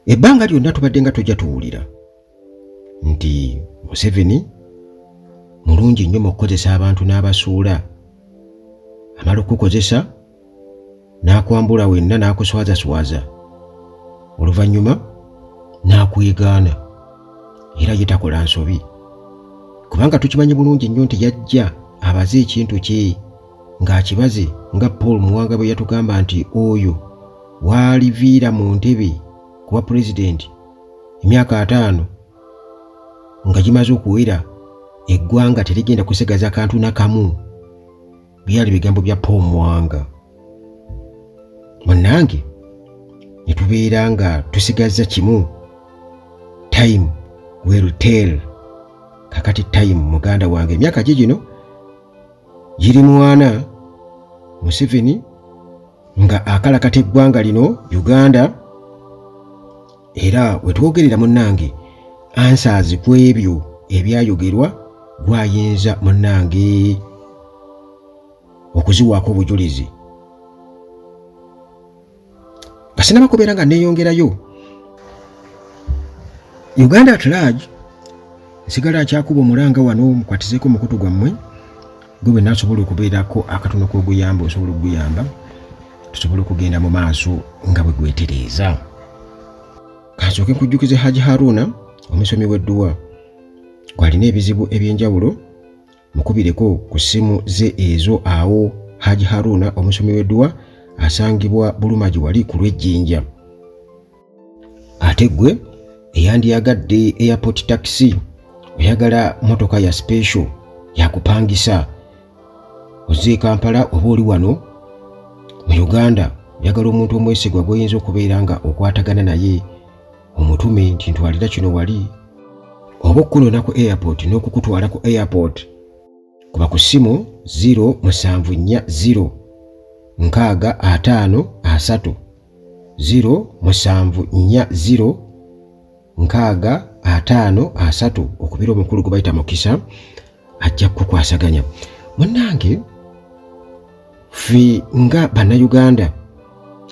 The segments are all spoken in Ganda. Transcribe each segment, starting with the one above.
Ebbanga lyonna tubadde nga tujja tuwulira nti Museveni mulungi nnyo mu kukozesa abantu n'abasuula. Amala okukukozesa n'akwambula wenna n'akuswazaswaza, oluvannyuma n'akwegaana, era ye takola nsobi kubanga tukimanyi bulungi nnyo nti yajja abaze ekintu kye ng'akibaze nga Paul Muwanga bwe yatugamba nti oyo waaliviira mu ntebe kuba pulezidenti emyaka 50 nga gimaze okuwera eggwanga terigenda kusigaza kantu na kamu. Byali bigambo bya Paul Muwanga. Munnange ne tubeera nga tusigazza kimu, time will tell. Kakati time muganda wange, emyaka gye gino giri mwana Museveni nga akalakata eggwanga lino Uganda, era wetwogerera munnange answers ku ebyo ebyayogerwa gwayinza munnange okuziwaako obujulizi. Nga sinaba kubeera nga neeyongerayo Uganda at large, nsigala akyakuba omulanga wano, mukwatizeeko omukutu gwammwe gwe bwe nasobola okubeerako akatono k'oguyamba, osobola okuguyamba tusobole okugenda mu maaso nga bwe gwetereeza. Kansooke nkujjukize Haji Haruna omusomi w'edduwa gw'alina ebizibu eby'enjawulo, mukubireko ku ssimu ze ezo awo. Haji Haruna omusomi w'edduwa asangibwa Bulumagi wali ku lw'Ejjinja. Ate ggwe eyandyagadde airport taxi, oyagala motoka ya special yakupangisa ozze e Kampala oba oli wano mu Uganda, oyagala omuntu omwesigwa gw'oyinza okubeera nga okwatagana naye, omutume nti ntwalira kino wali oba okukunona ku airport n'okukutwala ku airport, kuba ku ssimu 0740 60 53, 0740 60 53, okubira omukulu gwe bayita Mukisa, ajja kukukwasaganya. Munnange, ffe nga Bannayuganda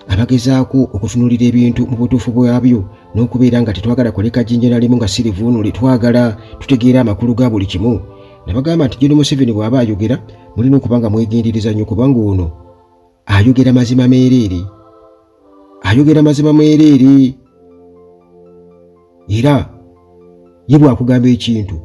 abagezaako okutunuulira ebintu mu butuufu bwabyo n'okubeera nga tetwagala kuleka jjinja na limu nga sirivuunule, twagala tutegeera amakulu ga buli kimu. Nabagamba nti Gen Museveni bw'aba ayogera mulina okuba nga mwegendereza nnyo, kubanga ono ayogera mazima meereere, ayogera mazima mwereere, era ye bw'akugamba ekintu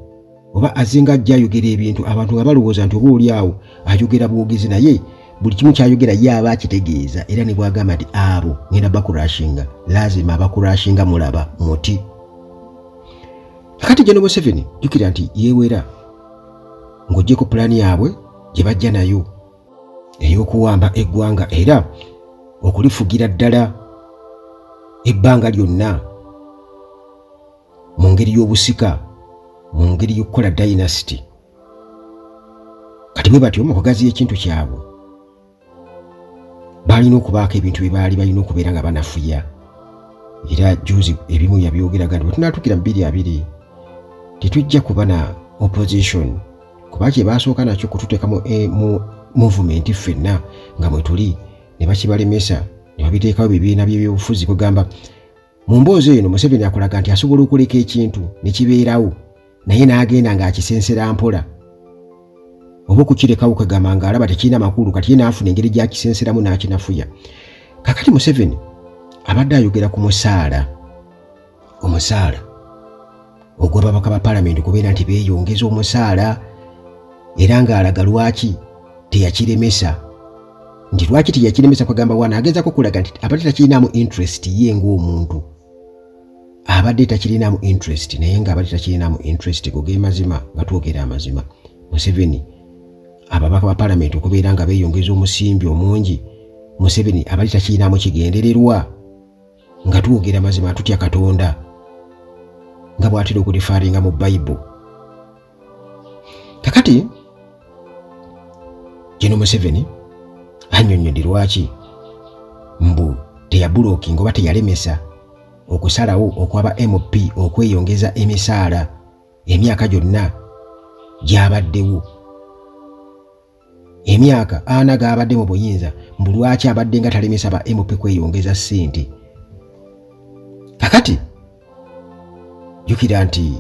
oba azinga ajja ayogera ebintu abantu nga balowooza nti oba oli awo ayogera bwogezi, naye buli kimu kyayogera ye aba akitegeeza. Era ne bw'agamba nti abo ngenda bakurashinga, lazima abakurashinga mulaba muti. Kakati Gen Museveni jjukira nti yeewera ng'oggyeko pulaani yaabwe gye bajja nayo ey'okuwamba eggwanga era okulifugira ddala ebbanga lyonna mu ngeri y'obusika, mu ngeri y'okukola dynasty. Kati bwe batyo mu kugaziya ekintu kyabwe balina okubaako ebintu bye baali balina okubeera nga banafuya. Era juzi ebimu yabyogeraga nti bwe tunaatuukira mu 2020 tetujja kuba na opposition, kuba kye baasooka nakyo kututeeka mu movement ffenna nga mwe tuli ne bakibalemesa ne babiteekawo ebibiina by'ebyobufuzi. Kugamba mu mboozi eno Museveni akulaga nti asobola okuleka ekintu ne kibeerawo, naye n'agenda ng'akisensera mpola oba okukirekawo, kwegamba ng'alaba tekirina makulu, kati ye n'afuna engeri gy'akisenseramu n'akinafuya. Kakati Museveni abadde ayogera ku musaala, omusaala ogw'ababaka ba palamenti okubeera nti beeyongeza omusaala, era ng'alaga lwaki teyakiremesa, nti lwaki teyakiremesa. Kwegamba wano agezaako okulaga nti abadde takirinaamu interest ye ng'omuntu, abadde takirinaamu interest, naye ng'abadde takirinaamu interest. Go ge mazima, nga twogera amazima, Museveni ababaka ba palamenti okubeera nga beeyongeza omusimbi omungi, Museveni abadde takirinaamu kigendererwa. Nga twogera mazima, tutya Katonda nga bw'atera okureferinga mu Bayibuli. Kakati Gen Museveni annyonnyodde lwaki mbu teyablockinga oba teyalemesa okusalawo okwaba MP okweyongeza emisaala emyaka gyonna gy'abaddewo, emyaka 40 g'abadde mu buyinza, mbu lwaki abadde nga talemesa ba MP kweyongeza ssente. Kakati jjukira nti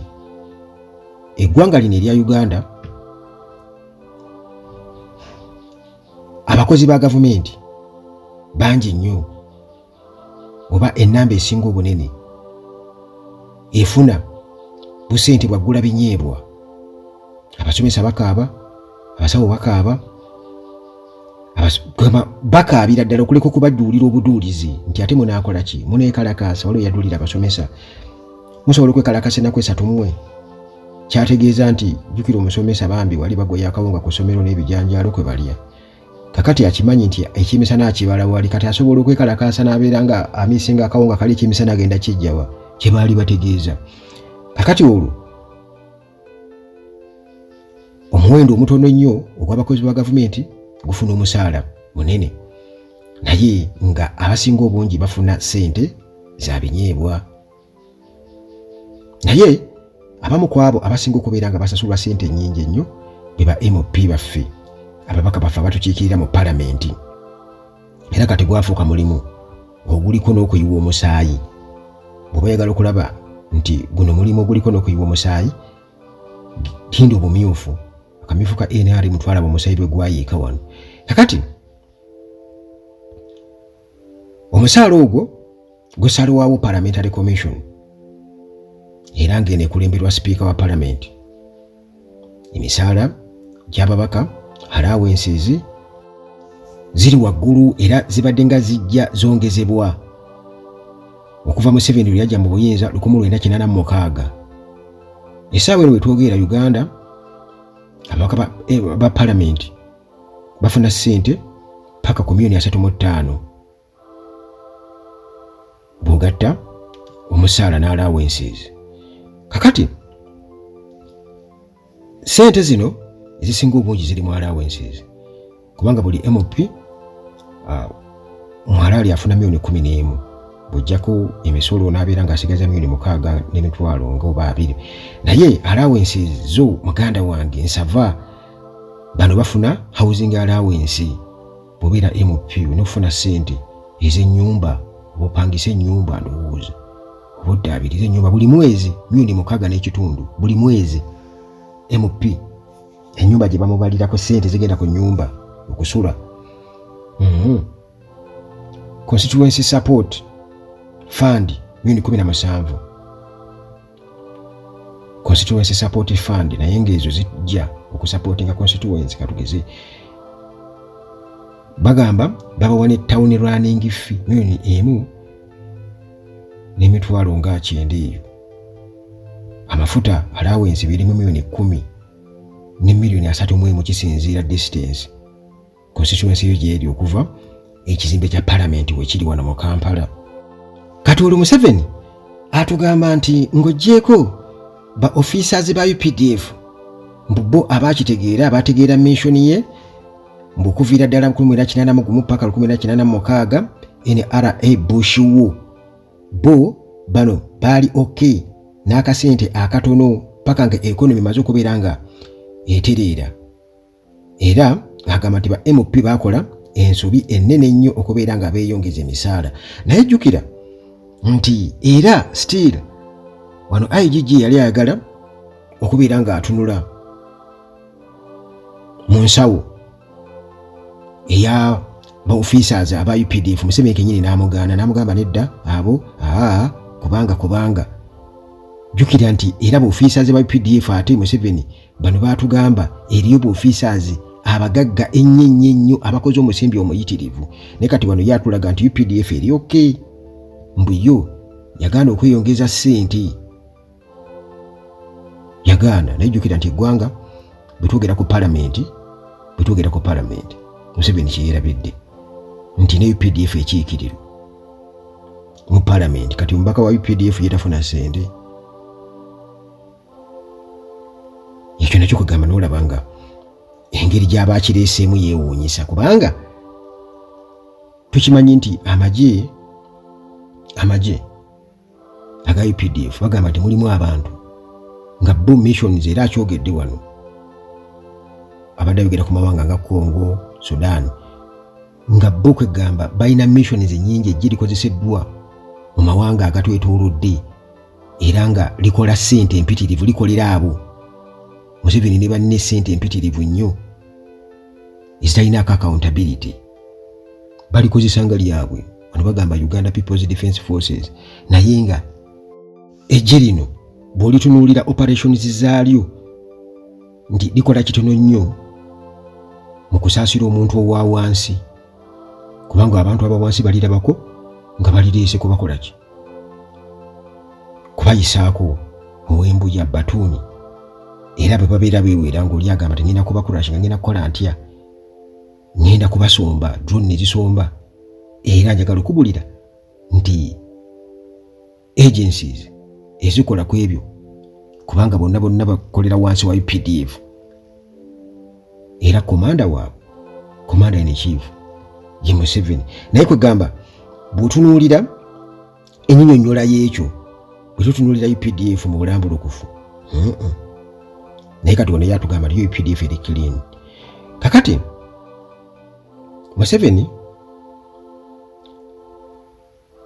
eggwanga lino erya Uganda, abakozi ba gavumenti bangi nnyo, oba ennamba esinga obunene efuna busente bwaggula binyeebwa. Abasomesa bakaaba, abasawo bakaaba, bakaabira ddala okuleka okubaduulira obuduulizi nti ate munaakola ki, muneekalakaasa. Waliwo yaduulira abasomesa, musobola okwekalakaasa ennaku 3 mmwe. Kyategeeza nti jjukira omusomesa bambi wali bagoya akawunga ku ssomero n'ebijanjaalo kwe balya. Kakati akimanyi nti ekyemisana akibala wali, kati asobola okwekalakaasa n'abeera nga amisinga akawunga kali ekyemisana agenda kijjawa, kye baali bategeeza. Kakati olwo omuwendo omutono ennyo ogw'abakozi ba gavumenti gufuna omusaala munene, naye nga abasinga obungi bafuna ssente za binyeebwa. Naye abamu ku abo abasinga okubeera nga basasulwa ssente ennyingi ennyo be ba MP baffe, ababaka baffe abatukiikirira mu palamenti. Era kati gwafuuka mulimu oguliko n'okuyiwa omusaayi. Bw'oba oyagala okulaba nti guno mulimu oguliko n'okuyiwa omusaayi, tinda obumyufu, akamyufu ka NRM twalaba omusaayi bwe gwayiika wano. Kakati omusaala ogwo gusalwawo Parliamentary Commission, era ng'eno ekulemberwa sipiika wa palamenti. Emisaala gy'ababaka, allowances, ziri waggulu era zibadde nga zijja zongezebwa okuva Museveni lwe yajja mu buyinza 1986. Essaawa eno wetwogerera, Uganda ababaka ba palamenti bafuna ssente paka ku miliyoni 35 bw'ogatta omusaala n'allowances. Kakati ssente zino ezisinga obungi ziri mu allowances, kubanga buli MP mwalaali afuna miliyoni 11, bw'ojjako emisolo n'abeera ng'asigaza miliyoni 6 n'emitwalo nga oba 20. Naye allowances zo, muganda wange, nsava bano bafuna housing allowance. Bw'obeera MP olina okufuna ssente ez'ennyumba, oba opangisa ennyumba, ndowooza oba oddaabiriza ennyumba, buli mwezi miliyoni 6.5 buli mwezi. MP ennyumba gye bamubalirako ssente zigenda ku nnyumba okusula. Constituency support fund miliyoni 17, constituency support fund, naye ng'ezo zijja okusupportinga constituency. Katugeze bagamba babawa ne town running fee miliyoni 1 n'emitwalo nga 90 eyo. Amafuta allowance birimu miliyoni 10 ne miliyoni 31, kisinziira distance constituency yo gyeri okuva ekizimbe kya palamenti wekiri wano mu Kampala. Kati olwo Museveni atugamba nti ng'oggyeeko ba officers ba UPDF, mbu bo abakitegeera, abategeera mission ye, mbu okuviira ddala 1981 paka 1986 NRA Bush War, bo bano baali okay n'akasente akatono paka nga economy emaze okubeera nga etereera. Era agamba nti ba MP bakola ensobi ennene ennyo okubeera nga beeyongeza emisaala. Naye jjukira nti era still wano IGG yali ayagala okubeera ng'atunula mu nsawo eya ba officers aba UPDF. Museveni kenyini n'amugaana, n'amugamba nedda abo aa, kubanga jjukira nti era ba officers ba UPDF, ate Museveni bano baatugamba eriyo ba officers abagagga ennyo ennyo ennyo abakoze omusimbi omuyitirivu. Naye kati wano ye atulaga nti UPDF eri okay, mbu yo yagaana okweyongeza ssente, yagaana. Naye jjukira nti eggwanga, bwe twogera ku palamenti, bwe twogera ku palamenti, Museveni kyeyerabidde nti ne UPDF ekiikirirwa mu palamenti. Kati omubaka wa UPDF yetafuna ssente, ekyo nakyo kugamba n'olaba nga engeri gy'aba akireeseemu yeewuunyisa, kubanga tukimanyi nti amagye aga UPDF bagamba nti mulimu abantu nga bo missions, era akyogedde wano, abadde ayogera ku mawanga nga Congo, Sudan, nga bo kwegamba balina missions nyingi ejje likozeseddwa mu mawanga agatwetoolodde era nga likola ssente empitirivu, likolera abo Museveni ne banne ssente empitirivu nnyo ezitalinaako accountability, balikozesa nga lyabwe. Wano bagamba Uganda People's Defence Forces, naye nga eggye lino bw'olitunuulira operations zaalyo nti likola kitono nnyo mu kusaasira omuntu owa wansi, kubanga abantu aba wansi balirabako nga balireese kubakola ki, kubayisaako ow'embuya batuuni. Era bwe babeera beewera ng'oli agamba ti ngenda kubakurasha, nga ngenda kukola ntya, ngenda kubasomba drone nezisomba. Era njagala okubulira nti agencies ezikola ku ebyo, kubanga bonna bonna bakolera wansi wa UPDF, era commander waabwe, commander in chief, ye Museveni. Naye kwegamba bw'otunuulira enyinyonnyola y'ekyo, bwe tutunuulira UPDF mu bulambulukufu, naye kati ono yatugamba nti UPDF eri clean. Kakati Museveni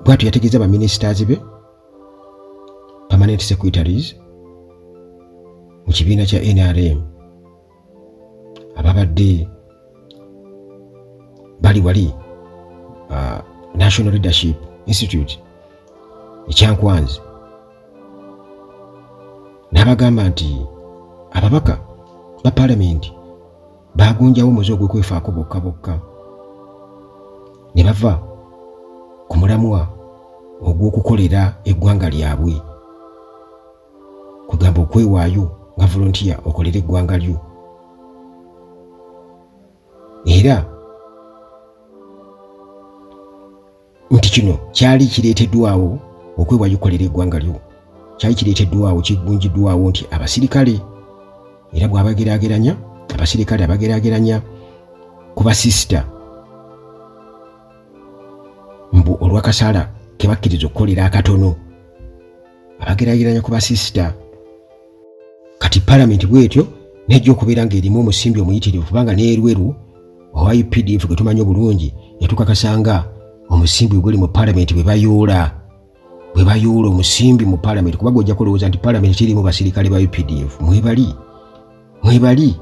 bwatyo yategeeza baministers be, permanent secretaries mu kibiina kya NRM ababadde bali wali National Leadership Institute ekyankwanzi, n'abagamba nti ababaka ba paalamenti bagunjawo omuze ogw'okwefaako bokka bokka ne bava ku mulamwa ogw'okukolera eggwanga lyabwe, kugamba okwewaayo nga volunteer okolera eggwanga lyo. Era nti kino kyali kireeteddwawo, okwewaayo okukolera eggwanga lyo kyali kireeteddwawo, kigunjiddwawo nti abasirikale, era bw'abageraageranya abasirikale, abageraageranya ku basisita mbu olw'akasaala ke bakkiriza okukolera akatono, abageraageranya ku basisita. Kati palamenti bwetyo nejja okubeera ng'erimu omusimbi omuyitirivu, kubanga n'erweru owa UPDF gwe tumanyi obulungi yatukakasanga omusimbi oguli mu palamenti, bwe bayoola, bwe bayoola omusimbi mu palamenti, kuba gwojja kulowooza nti palamenti terimu basirikale ba UPDF. Mwebali, mwebali.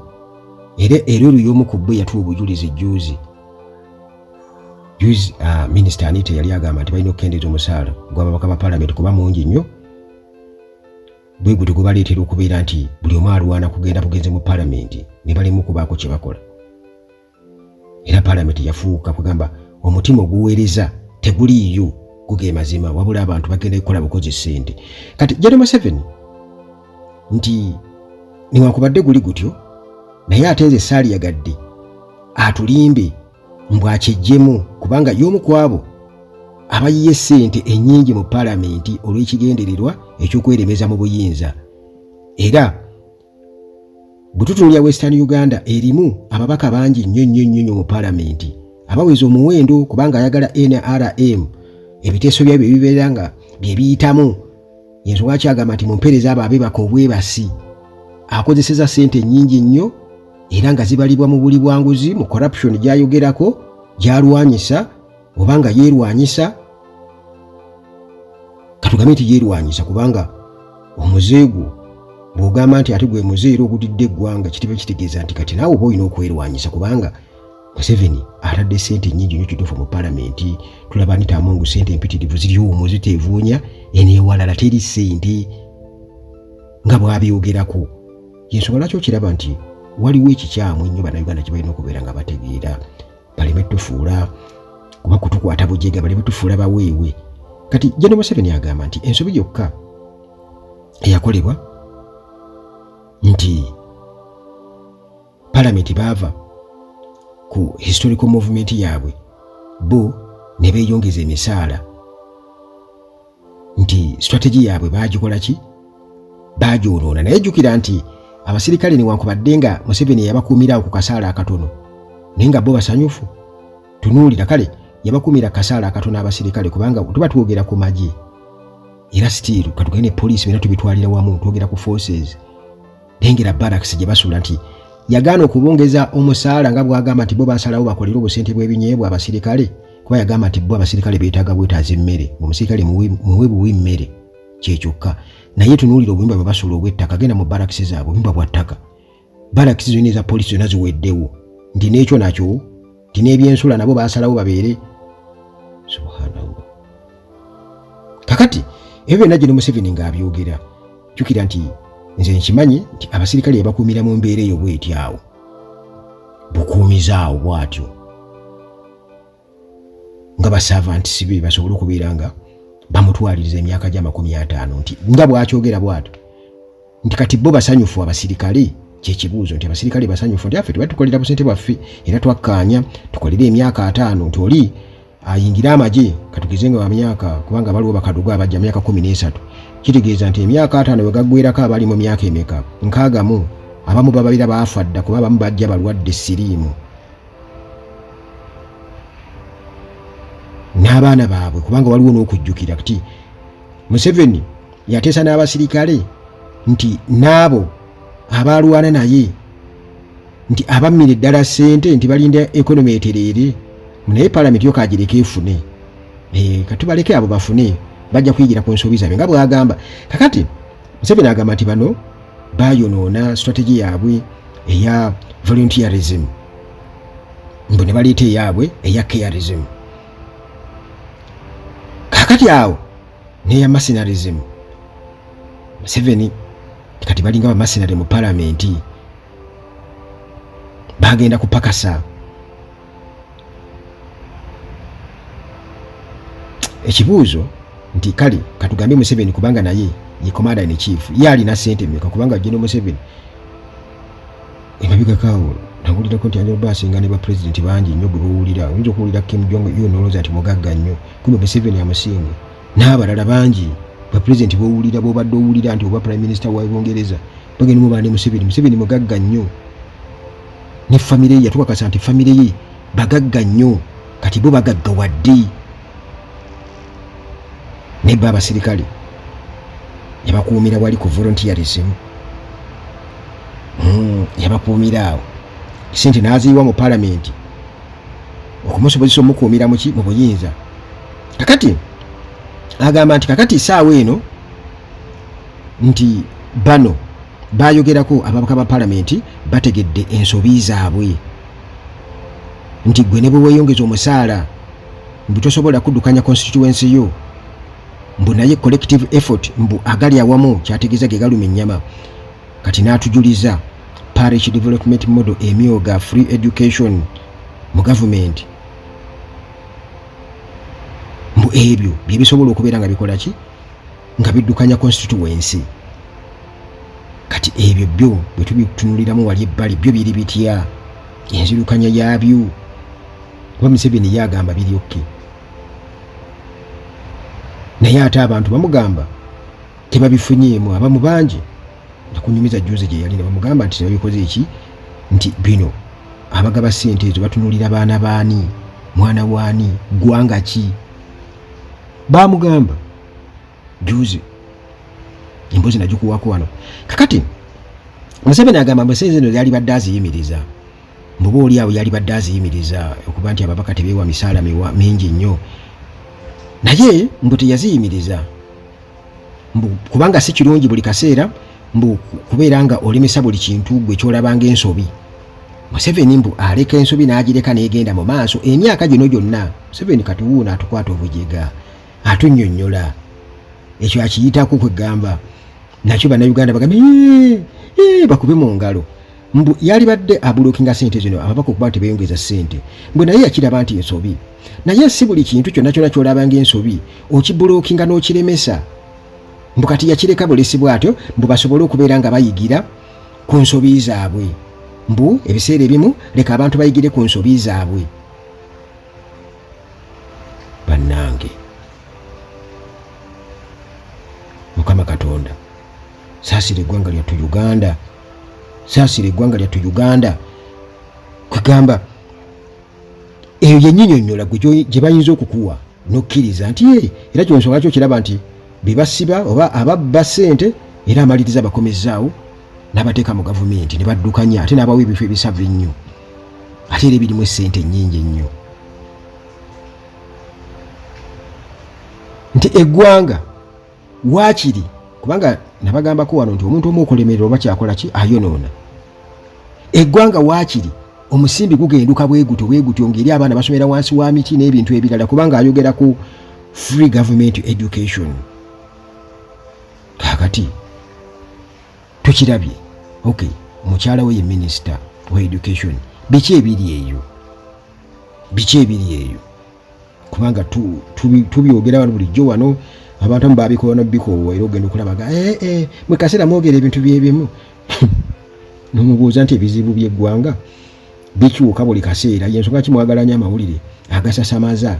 Era erweru y'omu ku bwe yatuwa obujulizi juzi juzi, Minisita Anita yali agamba nti balina okukendeeza omusaala gw'ababaka ba palamenti kuba mungi nnyo, bwe gutyo gubaleetera okubeera nti buli omu alwana kugenda bugenze mu palamenti ne balemu kubaako kye bakola. Era palamenti yafuuka kugamba omutima oguweereza teguliiyo, guge mazima, wabula abantu bagenda kukola bukozi ssente. Kati General Museveni nti newankubadde guli gutyo, naye ate nze saaliyagadde atulimbe mbu akyejjemu, kubanga y'omu ku abo abayiye ssente ennyingi mu palamenti olw'ekigendererwa eky'okweremeza mu buyinza. Era bwe tutunuulira Western Uganda erimu ababaka bangi nnyo nnyo nnyo nnyo mu palamenti abaweza omuwendo, kubanga ayagala NRM ebiteeso byabyo ebibeera nga bye biyitamu. Yensonga kyagamba nti mu mpeereza abo abeebaka obwebasi akozeseza ssente nnyingi nnyo, era nga zibalibwa mu buli bwanguzi, mu corruption gy'ayogerako, gy'alwanyisa, oba nga yeerwanyisa, katugambe nti yeerwanyisa, kubanga omuze gwo bw'ogamba nti ate gwe muze era ogudidde eggwanga, kitiba kitegeeza nti kati naawe oba olina okwerwanyisa, kubanga Museveni atadde ssente nnyingi nnyo kituufu mu palamenti. Tulaba Anita Among, ssente empitirivu ziri omwo ziteevuunya, eno ewalala teri ssente nga bw'abyogerako. Yensonga lwaki okiraba nti waliwo ekikyamu ennyo Bannayuganda kye balina okubeera nga bategeera, baleme tufuula kuba kutukwata bujega, baleme tufuula baweewe. Kati General Museveni agamba nti ensobi yokka eyakolebwa nti palamenti baava ku historical movement yaabwe bo ne beeyongeza emisaala, nti strategy yaabwe baagikola ki, baagyonoona. Naye jjukira nti abasirikale newankubadde nga Museveni yabakuumirawo ku kasaala akatono, naye nga bo basanyufu. Tunuulira, kale yabakuumira kasaala akatono abasirikale, kubanga tuba twogera ku magye era still katugende ne poliisi, byonna tubitwalira wamu, twogera ku forces. Lengera barracks gye basula, nti yagaana okubongeza omusaala nga bw'agamba nti bo basalawo bakolere obusente bw'ebinyeebwa abasirikale. Kuba yagamba nti bo abasirikale beetaaga bwetaaza emmere, omusirikale muwe buwi mmere kyekyokka. Naye tunuulira obuyumba bwe basula obw'ettaka, genda mu barakisi zaabwe, obuyumba bwa ttaka, barakisi zonna eza poliisi zonna ziweddewo, nti n'ekyo nakyo, nti n'ebyensula nabo baasalawo babeere. Subhanallah. Kakati ebyo byonna Gen Museveni ng'abyogera, jjukira nti nze nkimanyi nti abasirikale yabakuumira mu mbeera eyo bweti awo, bukuumizaawo bw'atyo nga basavanti be basobole okubeera nga bamutwaliriza emyaka gy'amakumi ataano, nti nga bw'akyogera bw'atyo nti kati bo basanyufu abasirikale. Kyekibuuzo nti abasirikale basanyufu nti affe tuba tukolera busente bwaffe era twakkaanya tukolere emyaka 50, nti oli ayingire amagye katugeze nga wamyaka, kubanga baliwo bakaduga abajja myaka 13, kitegeeza nti emyaka 50 we gaggwerako abali mu myaka emeka? 60. Abamu bababeera baafa dda, kuba abamu bajja balwadde siriimu n'abaana baabwe, kubanga waliwo n'okujjukira nti Museveni yateesa n'abasirikale nti n'abo abalwana naye nti abammira eddala ssente nti balinda economy etereere, naye palamenti yo kagireke efune, katubaleke abo bafune, bajja kuyigira ku nsobi zaabwe nga bw'agamba. Kakati Museveni agamba nti bano bayonoona strategy yaabwe eya volunteerism, mbu ne baleeta eyaabwe eya careism, kakati awo neya mercenarism. Museveni kati balinga ba mercenary mu palamenti, bagenda kupakasa. Ekibuuzo nti kale katugambe Museveni, kubanga naye ye commander in chief, ye alina sente mmeka? Kubanga General Museveni emabegakaawo nawulirako nti ayinza okuba asinga ne bapulezidenti bangi nnyo gwe bawulira. Oyinza okuwulira Kim Jong Un nolowooza nti mugagga nnyo, kumbe Museveni amusinga n'abalala bangi. Bapulezidenti bowulira, bobadde owulira nti oba prime minister wa Bungereza, bagenda mubala ne Museveni. Museveni mugagga nnyo ne famire ye, yatukakasa nti famire ye bagagga nnyo. Kati bo bagagga wadde ne bo abasirikale yabakuumira wali ku volunteerism, yabakuumira awo sente n'aziyiwa mu palamenti okumusobozesa omukuumira muki mu buyinza. Kakati agamba nti kakati saawa eno nti bano bayogerako ababaka ba palamenti bategedde ensobi zaabwe, nti gwe ne bwe weeyongeza omusaala mbu tosobola kuddukanya constituency yo, mbu naye collective effort, mbu agali awamu kyategeeza ge galuma ennyama. Kati n'atujuliza parish development model, emyoga, free education mu gavumenti, mbu ebyo byebisobola okubeera nga bikola ki, nga biddukanya constituency. Kati ebyo byo bwe tubitunuliramu wali ebbali, byo biri bitya enzirukanya yaabyo? Kuba Museveni ye agamba biri okay, naye ate abantu bamugamba tebabifunyeemu. Abamu bangi nakunyumiza juzi gye yali ne bamugamba nti tebabikoze eki, nti bino abagaba ssente ezo batunulira baana baani, mwana waani, ggwanga ki? Bamugamba juzi, emboozi nagikuwako wano. Kakati Museveni agamba mbu sente zino yali badde aziyimiriza, mbuba oli awo yali badde aziyimiriza okuba nti ababaka tebeewa misaala mingi nnyo, naye mbu teyaziyimiriza, mbu kubanga si kirungi buli kaseera mbu kubeera nga olemesa buli kintu gwe kyolabanga ensobi. Museveni mbu aleka ensobi n'agireka n'egenda mu maaso emyaka gino gyonna. Museveni kati wuuno atukwata obujega, atunnyonnyola ekyo akiyitako kwegamba nakyo Bannayuganda bagambe bakube mu ngalo, mbu yalibadde ablockinga sente zino ababaka okuba nti beeyongeza sente, mbu naye yakiraba nti ensobi, naye si buli kintu kyonna kyonna kyolabanga ensobi okiblockinga n'okiremesa. Mbu kati yakireka bulesi bw'atyo, mbu basobole okubeera nga bayigira ku nsobi zaabwe, mbu ebiseera ebimu leka abantu bayigire ku nsobi zaabwe. Bannange, Mukama Katonda, saasira eggwanga lyattu Uganda, saasira eggwanga lyattu Uganda. Kwegamba eyo yenyinyonnyola gwe gye bayinza okukuwa n'okkiriza nti ye era kyonsonga kyo kiraba nti bebasiba oba ababba ssente, era amaliriza bakomezzaawo n'abateeka mu gavumenti ne baddukanya, ate n'abawa ebifo ebisava ennyo, ate era ebirimu essente ennyingi ennyo. Nti eggwanga waakiri, kubanga nabagambako wano nti omuntu omu okulemererwa oba kyakola ki ayonoona eggwanga, waakiri omusimbi gugenduka bwe gutyo bwe gutyo, ng'eri abaana basomera wansi wa miti n'ebintu ebirala, kubanga ayogera ku free government education. Kaakati tukirabye, ok, mukyala we ye minisita wa education. Biki ebiri eyo? Biki ebiri eyo? Kubanga tubyogera wano bulijjo wano, abantu amu babikola nobikoowa, era ogenda okulabaga eh, eh, mwe kaseera mwogera ebintu byebimu. Nomubuuza nti ebizibu by'eggwanga bikyuka buli kaseera, yensonga ki mwagala nnyo amawulire agasasamaza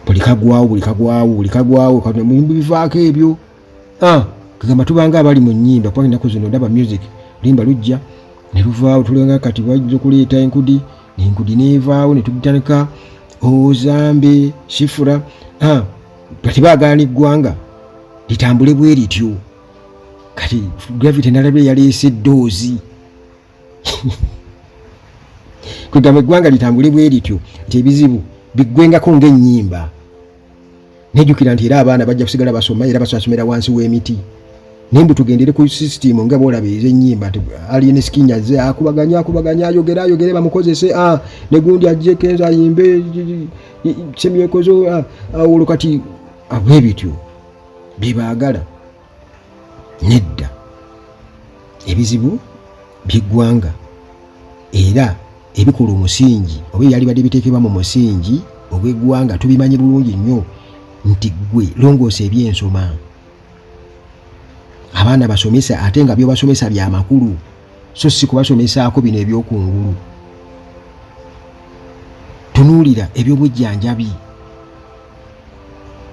buli kagwawo, buli kagwawo, buli kagwawo bivaako ebyo? Ah, kagamba tubanga abali mu nnyimba, kubanga ennaku zino ndaba music limba lujja ne luvaawo. Tulenga kati wajja okuleeta enkudi, enkudi neevaawo, ne tutandika ozambe sifura. Ah, kati baagala eggwanga litambule bwe lityo. Kati Gravity nalabye yaleese eddoozi kwegamba eggwanga litambule bwe lityo, nti ebizibu biggwengako ng'ennyimba. Nejjukira nti era abaana bajja kusigala basoma, era basasomera wansi w'emiti, naye mbu tugendere ku sisitimu nga bwolaba ez'ennyimba, nti Alien Skin azze akubaganya akubaganya, ayogere ayogere bamukozese, ah, ne gundi ajje Kenzo ayimbe semyekozo, ah, ah, olwo kati bwe bityo bye baagala. Nedda, ebizibu by'eggwanga era ebikola omusingi oba ebyalibadde biteekebwa mu musingi ogw'eggwanga tubimanyi bulungi nnyo, nti ggwe longoosa ebyensoma, abaana basomesa, ate nga byobasomesa bya makulu, so si kubasomesaako bino ebyokungulu. Tunuulira ebyobujjanjabi,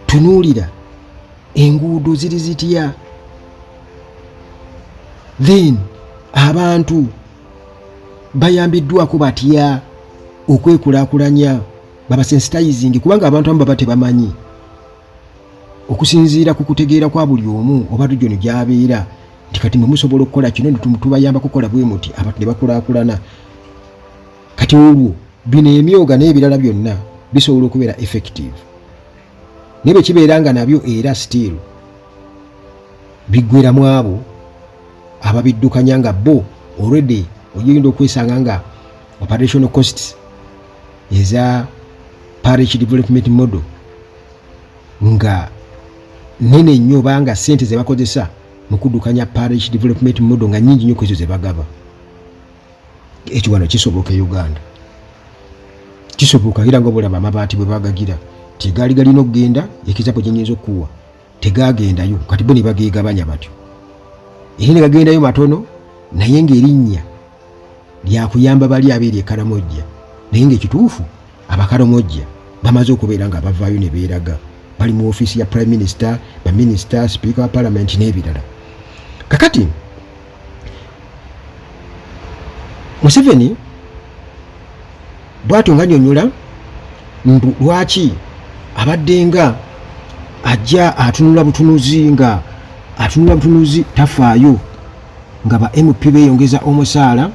tunuulira enguudo ziri zitya, then abantu bayambiddwako batya okwekulaakulanya, babasensitizing, kubanga abantu abamu baba tebamanyi okusinziira ku kutegeera kwa buli omu oba region gy'abeera, nti kati mwe musobola okukola kino, tubayamba kukola bwe muti, abantu ne bakulaakulana. Kati olwo bino emyoga n'ebirala byonna bisobola okubeera effective, naye bwe kibeera nga nabyo era still biggweramu abo ababiddukanya nga bo already oyinza okwesanga nga operational costs eza parish development model nga nene nnyo, obanga sente ze bakozesa mu kuddukanya parish development model nga nnyingi nnyo ku ezo ze bagaba. Ekyo wano kisoboka e Uganda, kisoboka, era nga obulaba amabaati bwe bagagira tegaali galina okugenda. Ekizapo kyenyinza okukuwa, tegagendayo, kati bo ne bagegabanya batyo, era ne gagendayo matono, naye ng'erinnya lyakuyamba bali abeeri e Karamojja, naye ng'ekituufu Abakaramojja bamaze okubeera nga bavaayo ne beeraga bali mu ofiisi ya prime minister, baminisita, sipiika wa palamenti n'ebirala. Kakati Museveni bwatyo nga nyonyola mbu lwaki abadde nga ajja atunula butunuzi, nga atunula butunuzi, tafaayo nga ba MP beeyongeza omusaala.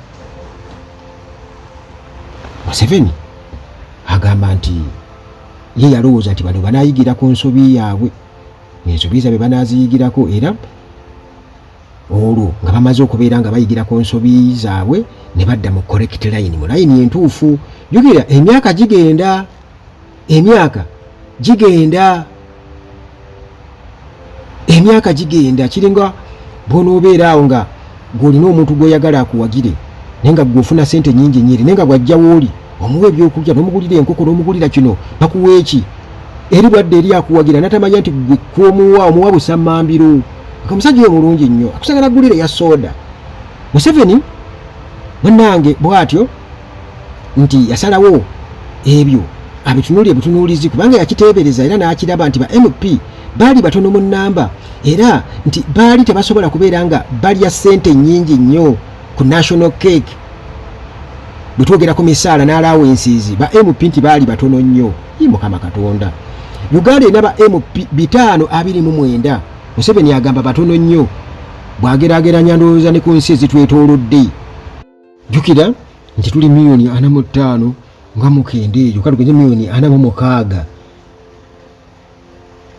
Museveni agamba nti ye yalowooza nti bano banaayigira ku nsobi yaabwe, ensobi zaabwe banaaziyigirako, era olwo nga bamaze okubeera nga bayigira ku nsobi zaabwe ne badda mu correct line, mu layini entuufu. Jjukira emyaka gigenda, emyaka gigenda, emyaka gigenda. Kiringa bw'onoobeera awo nga gw'olina omuntu gw'oyagala akuwagire, naye nga gw'ofuna sente nyingi nyiri, naye nga bw'ajja w'oli omuwa ebyokulya, n'omugulira enkoko, n'omugulira kino, bakuwa eki, eri bwadde eri akuwagira natamanya nti gwe kwomuwa omuwa busammambiro. Nga omusajja oyo mulungi nnyo, akusagala gulire ya soda. Museveni munnange bw'atyo nti yasalawo ebyo abitunuulire butunuulizi, kubanga yakiteebereza era n'akiraba nti ba MP baali batono mu nnamba, era nti baali tebasobola kubeera nga balya ssente nnyingi nnyo ku national cake. Bwe twogera ku misaala n'alaawensiizi ba MP nti baali batono nnyo. Yi Mukama Katonda, Uganda erina ba MP 529. Museveni agamba batono nnyo bw'ageraageranya ndowooza ne ku nsi ezitwetoolodde. Jjukira nti tuli 45 million. Nga mukende eyo kale tugeze 46 miliyoni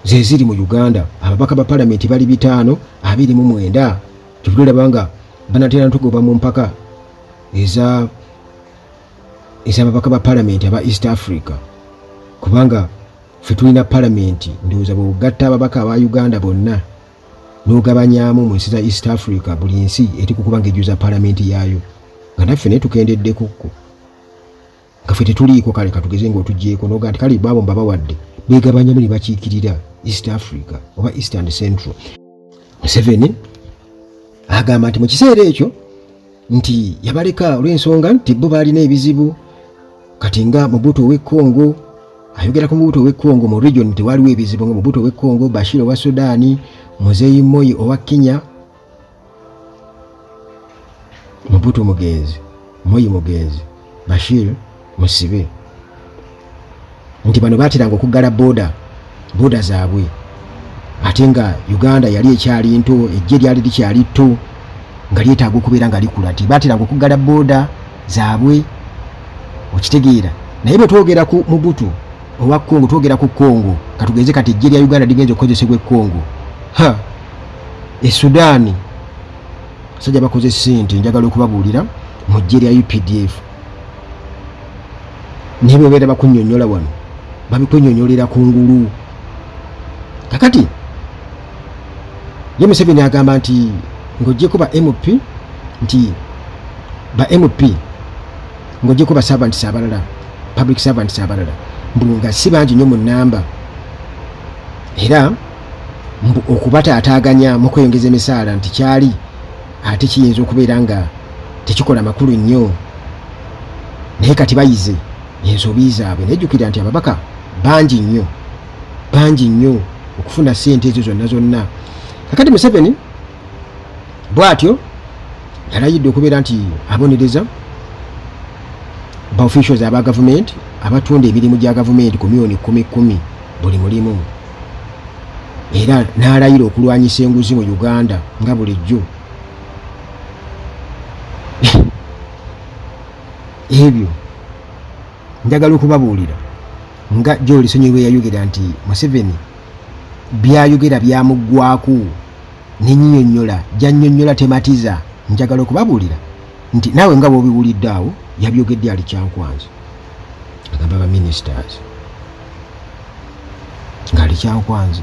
ze ziri mu Uganda. Ababaka ba palamenti bali 529. Kyovudde nga banatera ntugoba mu mpaka eza ez'ababaka ba palamenti aba East Africa, kubanga ffe tulina palamenti, ndowooza bweogatta ababaka aba Uganda bonna n'ogabanyamu mu nsi za East Africa, buli nsi eri kukuba ng'ejjuza palamenti yaayo, nga naffe naye tukendeddekokko, nga ffe tetuliiko. Kale katugeze ng'otugyeko noga nti kale baabo mbabawadde, beegabanyamu ne bakiikirira East Africa oba East and Central. Museveni agamba nti mu kiseera ekyo nti yabaleka olw'ensonga nti bo baalina ebizibu. Kati nga Mobutu ow'e Congo, ayogera ku Mobutu ow'e Congo, mu region tewaliwo ebizibu nga Mobutu ow'e Congo, Bashir owa Sudaani, Muzeyi Moi owa Kenya. Mobutu mugenzi, Moi mugenzi, Bashir musibe, nti bano bateranga okuggala border zaabwe, ate nga Uganda yali ekyali nto, ejje lyali likyali tto nga lyetaaga okubeera nga likula, nti bateranga okuggala border zaabwe, okitegeera? Naye bwe twogera ku Mobutu owa Congo, twogera ku Congo. Katugenze kati ejje lya Uganda ligenza okukozesebwa e Congo, ha, e Sudaani, basajja bakoze sente. Njagala okubabuulira, mu ggye lya UPDF, naye bwebeera bakunyonyola wano, babikunyonyolera ku ngulu. Kakati ye Museveni agamba nti ng'ogyeko ba MP, nti ba MP, ng'ogyeko ba servants abalala, public servants abalala, mbu nga si bangi nnyo mu nnamba, era mbu okubataataaganya mu kweyongeza emisaala nti kyali ate kiyinza okubeera nga tekikola makulu nnyo. Naye kati bayize ensobi zaabwe. Naye jjukira nti ababaka bangi nnyo, bangi nnyo okufuna ssente ezo zonna zonna. Kakati Museveni bw'atyo yalayidde okubeera nti abonereza ba officials aba gavumenti abatunda emirimu gya gavumenti ku 10 miliyoni buli mulimu, era n'alayira okulwanyisa enguzi mu Uganda nga bulijjo. Ebyo njagala okubabuulira nga Joel Ssenyonyi bwe yayogera nti Museveni byayogera byamuggwaku nenyinyonnyola gyannyonnyola tematiza. Njagala okubabuulira nti naawe nga bw'obiwulidde awo, yabyogedde ali Kyankwanzi, agamba ba ministers ng'ali Kyankwanzi.